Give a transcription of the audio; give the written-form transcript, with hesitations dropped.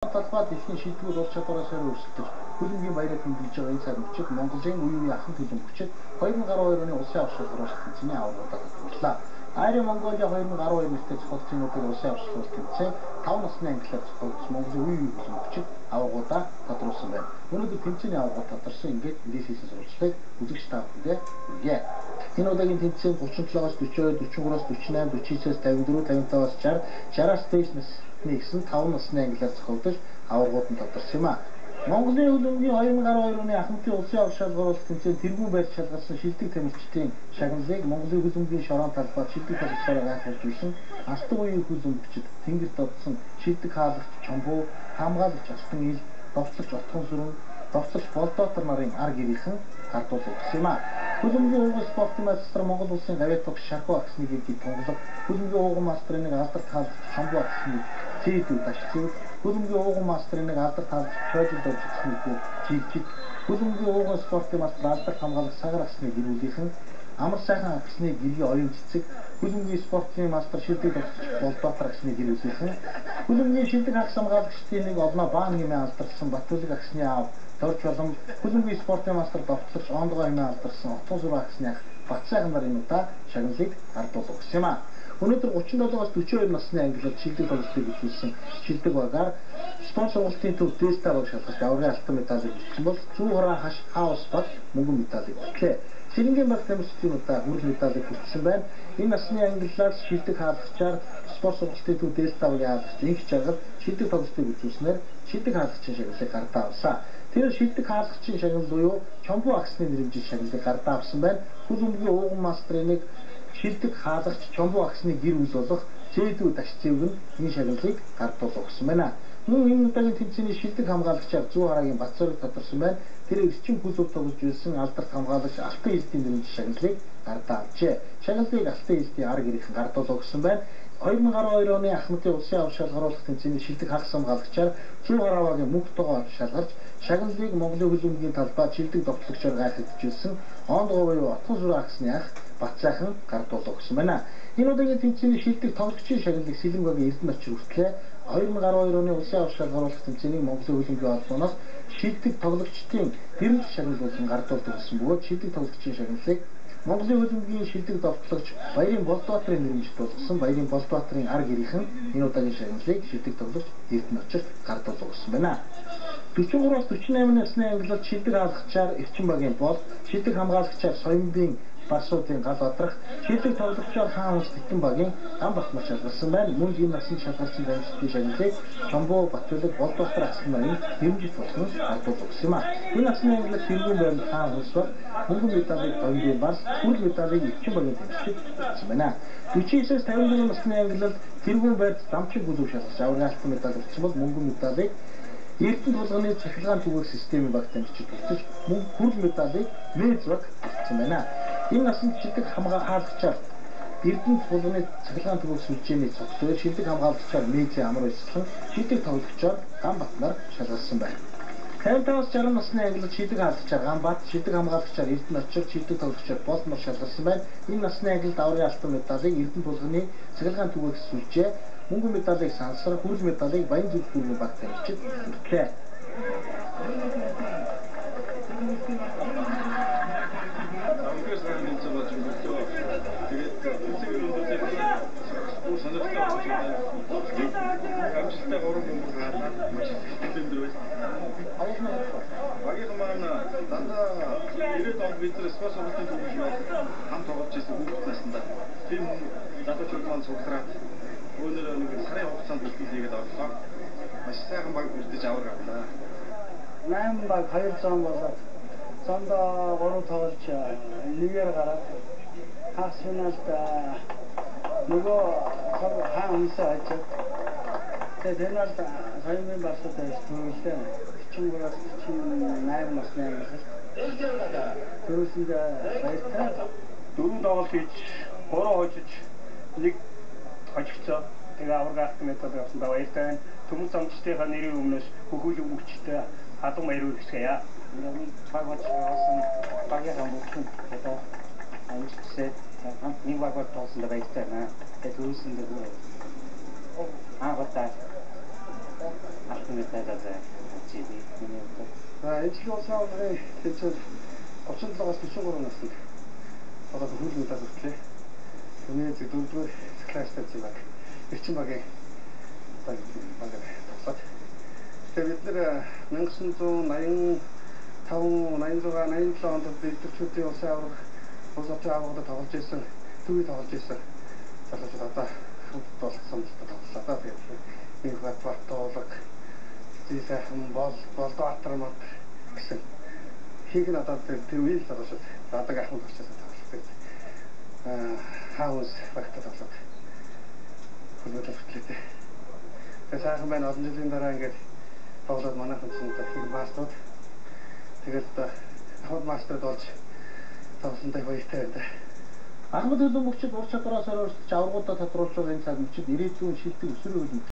Талбай дэлхийн шийдвэр ур чадвараас өрсөлдөж хөлбөмбөгийн баяраар тэмдэглэж байгаа энэ цаг мөчид Монголын үе үеийн ахын төлөмбөгчид 2012 оны улсын аварга шалгаруулалт тэмцээний аваргуудаа тодрууллаа. Ари Монголиа 2012 нэртэй зохиолдсон удаагийн улсын аварга шалгаруулалт тэмцээн 5 насны ангиллаар зохиогдсон Монголын үе үеийн хөлбөмбөгчид аваргуудаа тодруулсан байна. Өнөөдөр тэмцээний аваргууд тодорсон, ингээд эндээс хийсэн сурвалжлагыг үзэгч та бүхэндээ хүргье. Энэ удаагийн тэмцээн 37-оос 42, 43-аас 48, 49-ээс 54, 55-аас 60, 60-аас дээш насны гэсэн 5 насны ангиллаар зохиогдож аваргууд нь тодорсон юм а. Монголын хөлбөмбөгийн 2012 оны Ахмадын улсын аварга шалгаруулалт тэмцээн тэргүүн барьж шалгарсан шилдэг тамирчдын шагналыг Монголын хөлбөмбөгийн шороон талбайд шилдэг тоглогчдоор гайхуулж байсан Алтан үеийн хөлбөмбөгчд Тэнгэр додсон, шилдэг хаалгач Чомбуу, хамгаалагч Алтан ил, довтлогч Отхон сүрэн, довтлогч Болдоотор нарын ар гэрийнхэн гардуулах гэсэн юм а. Хөлбөмбөгийн ууган спортын мастер Монгол улсын гавьяат багш Шархуу агсны гэргий тунгалаг, хөлбөмбөгийн ууган мастерын нэг алдарт хаалгач Чомбуу агсны Цэдүү Дашцэв, хөлбөмбөгийн ууган мастерын нэг алдарт хаалгач Чойжил Дорж агсны хүү Чигжид, хөлбөмбөгийн ууган спортын мастер алдарт хамгаалагч Сагар агсны гэр бүлийнхэн, Амар сайхан агсны гэргий оюун цэцэг, хөлбөмбөгийн спортын мастер шилдэг тоглогч Болдоотор агсны гэр бүлийнхэн, хөлбөмбөгийн шилдэг хагас хамгаалагчдын нэг олноо баан хэмээн алдарсан Батүлэг агсны аав Дорж болон хөлбөмбөгийн спортын мастер довтлогч Ондгоо хэмээн алдарсан Отгон сүр агсны ах Батсайхан нар энэ удаа шагналыг гардуулах гэсэн юм а. Өнөөдөр 37-оос 42 насны ангиллал шилдэг тоглолтыг үзүүлсэн шилдэг багаар спорт сургалтын төв Дельта баг шалгарч аврагын алтан медалийг хүртсэн бол зүүн хороо хаш хаус баг мөнгөн медалийг хүртлээ. Сэрэнгийн баг тамирчдын удаа хүрэл медалийг хүртсэн байна. Энэ насны ангиллаар шилдэг хаалгачаар спорт сургалтын төв Дельта багийн хаалгач Инх Жаргал шилдэг тоглолтыг үзүүлснээр шилдэг хаалгачийн шагналыг гардаа авсан. Тэр шилдэг хаалгачийн шагнал буюу Чомбуу агсны нэрэмжит шагналыг гардаа авсан байна. Хөлбөмбөгийн ууган мастерын нэг шилдэг хаалгач Чомбуу агсны гэр бүл болох Зээдүү Дашцэв нь энэ шагналыг гардуулах гэсэн байна. Мөн энэ удаагийн тэмцээний шилдэг хамгаалагчаар зүүн харагийн Батцорыг тодорсон байна. Тэр эрчим хүлөв тоглож байсан алдарт хамгаалагч Алтан Илтийн нэрэмжит шагналыг гардаа авчээ. Шагналыг Алтан Илтийн ар гэрийнхэн гардуулах гэсэн байна. 2012 оны Ахмадын улсын аварга шалгаруулах тэмцээний шилдэг хагас хамгаалагчаар зүүн хараавагийн мөнх тогоо шалгарч шагналыг Монголын хөлбөмбөгийн талбай шилдэг довтлогчоор гайхагдж байсан Ондгоо буюу Отгон сүр агсны ах Батсайхан гардуулах гэсэн байна. Энэ удаагийн тэмцээний шилдэг тоглогчийн шагналыг Сэлэнг багийн Эрдэнэ очир хүртлээ. 2012 оны улсын аварга шалгаруулах тэмцээнийг Монголын хөлбөмбөгийн холбооноос шилдэг тоглогчдын дэрэмжит шагнал болон гардуулдаг гэсэн бөгөөд шилдэг тоглогчийн шагналыг Монголын хөлбөмбөгийн шилдэг довтлогч Баярын Болдбаатрын нэрмжит болгосон Баярын Болдбаатрын ар гэрийнхэн энэ удаагийн шагналыг шилдэг тоглогч Эрдэнэ очирт гардуулах гэсэн байна. 43-аас 48 насны ангиллал шилдэг хаалгачаар Эрчин багийн Бол, шилдэг хамгаалагчаар Соёмбийн Барсуудын Гал Бадрах, шилдэг тоглогчоор Хаан Улс Тэтэн багийн Ган Батмар шалгарсан байна. Мөн энэ насанд шалгарсан тамирчдын шагналыг Чомбуу, Батүлэг, Болдбаатар агсан нарын нэрмжит болгон гардуулах гэсэн юм а. Энэ насны ангиллал тэргүүн байранд Хаан Улс баг, мөнгөн медалийг Домбийн Барс, хүрэл медалийг Эрчин багийн тамирчид хүртсэн байна. 49-ээс 54 насны ангиллал тэргүүн байранд Замчин бүлэг шалгарч аврагын алтан медаль хүртсэн бол мөнгөн медалийг Эрдэнэ тулганы цахилгаан түгээх системийн баг тамирчид хүртэж мөн хүрэл медалийг Мэз баг хүртсэн байна. Энэ насанд шилдэг хаалгачаар Эрдэнэ тулганы цахилгаан түгээх сүлжээний цогцлоор шилдэг хамгаалагчаар Мэзийн Амар баясгалан, шилдэг тоглогчоор Ган Батнар шалгарсан байна. 55-аас 60 насны ангиллал шилдэг хаалгачаар Ганбат, шилдэг хамгаалагчаар Эрдэнэ очир, шилдэг тоглогчоор Болдмор шалгарсан байна. Энэ насны ангиллалд аврагын алтан медалийг Эрдэнэ тулганы цахилгаан түгээх сүлжээ, мөнгөн медалийг Сансар, хүрэл медалийг Баян зүг дүүргийн баг тамирчид хүртлээ. Үнэхээр сайн тэмцээн болж өнгөрлөө. Тэгээд тэмцээгээр өндөрлөө бүр сонирхолтой болж байна. Амжилттай 3 бөмбөг хаалаа. Маш их сэтгэл өндөр байсан. Багийнхан маань дандаа 90-ад онд бид нар спорт сургалтын төвөж хамт тоглож байсан хүүхэд наснда. Тийм залуучууд маань цуглараад өнөөдөр нэг сарын хугацаанд бэлтгэл хийгээд орлоо. Маш сайхан баг бүрдэж авраг авлаа. 8 баг 2 зам болоод зондоо 3 тоглож нэгээр гараад хагас финалд нөгөө хаан хүнсээ хажаад тэгээд финалд Соёмын Барсууд байж төвлөө 43-аас 48 насны ангиллалд төвлөсөндөө баяртай. 4 тоглолт хийж 3 хожиж 1 хожигцоо. Тэгээ авраг алтан медаль авсан баяртай байна. Төмөц замчдынхаа нэрийн өмнөөс хөхүүлэг мөгчтэй халуун баяр хүргэе. Баг болж явсан багийнхаа бүхэн одоо амжилттай хамт нэг баг болж тоглосон баяртай байна. Тэгээ төвлөсөндөө анх удаа Алтан медаль авч ирье. Миний хувьд. За, энэ жилийн улсын аваргын тэмцээнд 37-оос 43 наснд одоо хөл медаль хүртлээ. Миний дөрөвдүгээр класс тавьсан баг. Эрчин багийн баг тоглоод. Тэгээ бид нэр 1985, 86, 87 онд эдгэрчүүдийн улсын аварга, улс хотын аваргад тоглож ирсэн, төвийн тоглож ирсэн. Залуучууд одоо хамт болсон тоглолоо да. Тэгээд нэг бат бат зүй сайхан бол Болдоотар мат гэсэн хийг нь одоо тэр үеийн залуучууд одоо ахмад очиж тоглолдог. Хаус багтаа тоглоод хөлбөмбөг хөтлөөтэй. Тэгээ сайхан байна. Олон жилийн дараа ингээд тоглоод манайхан чинь их мастерууд тэгэл одоо ахмад мастерд болж тоглосонтой баяртай байна. Ахмад хөлбөмбөгчид ур чадвараа сорилж аваргуудаа тодруулж байгаа энэ цаг мөчид ирээдүйн шилдэг өсвөрийн хөлбөмбөгч